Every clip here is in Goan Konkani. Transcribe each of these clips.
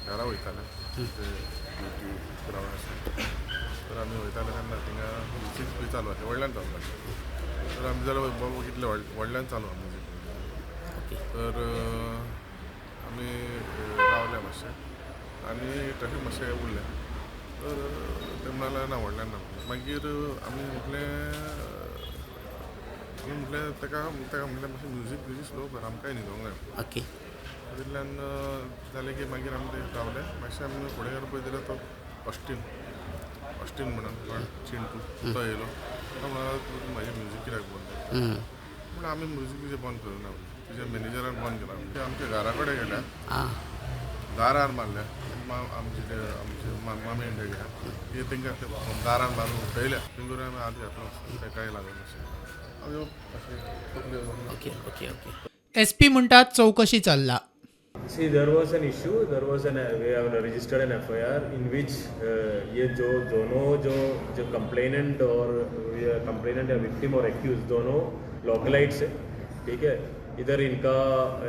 घरा वयताले ते ड्युटी ग्रावंड आसा. तर आमी वयताले तेन्ना थिंगा म्युजीक बी चालू आसलें, व्हडल्यान चालू आसलें. तर आमी जाल्यार बघितलें, व्हडल्यान चालू आहा म्युजीक. तर आमी रावले मातशे आनी ट्रॅफीक मातशें उरलें. तर ते म्हणाले, ना, व्हडल्यान ना. मागीर आमी म्हटलें ताका म्हटलें, मातशें म्युजीक म्युजीक स्लो कर, आमकांय न्हिदोंक जाय. तितल्यान जालें की मागीर आमी ते रावले मातशें. आमी फुडें गेले पळय जाल्यार तो ऑस्टीन, ऑस्टीन म्हणून कोण, चिंटू, तो येयलो. तो म्हणालो, तूं म्हाजें म्युजीक कित्याक बंद केलें? पूण आमी म्युजीक तुजें बंद करूं ना, तुज्या मॅनेजरान बंद केला. ते आमच्या घरा कडेन गेल्या, दारार मारल्या. आमचे ते आमचे मामी आनी डॅडी आहा ते, तेंकां ते दारान मारून उठयल्या. तेंगे आमी हात घातलो, ते कांय लागना आमी अशें तकले ओके ओके ओके एसपी म्हणटात, चवकशी चल्ला. See, there was an issue. There was an we have registered an FIR in which ये जो दोनों जो जो कंप्लेनेंट और कंप्लेनेंट या विक्टिम और एक्यूज दोनों लोकलाइट्स है, ठीक है. इधर इनका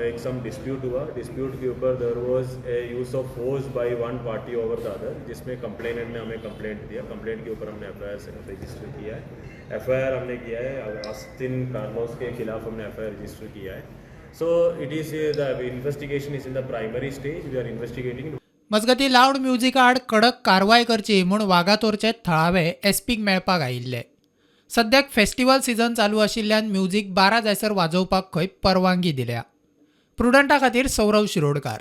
एक सम डिस्प्यूट हुआ. डिस्प्यूट के ऊपर there was a use of force by one party over the other, जिसमें कंप्लेनेंट ने हमें कंप्लेंट दिया. कंप्लेंट के ऊपर हमने एफआईआर रजिस्टर किया है. एफआईआर हमने किया है, ऑस्टिन कार्लोस के खिलाफ हमने एफआईआर रजिस्टर किया है. So it is the investigation is in the primary stage. We are investigating. मजगतीं, लावड म्युझिका आड कडक कारवाय करची म्हूण वागातोरचे थळावे एसपीक मेळपाक आयिल्ले. सद्याक फेस्टिवल सिजन चालू आशिल्ल्यान म्युझिक 12 जायसर वाजोवपाक खंय परवानगी दिल्या. प्रुडंटा खातीर सौरव शिरोडकार.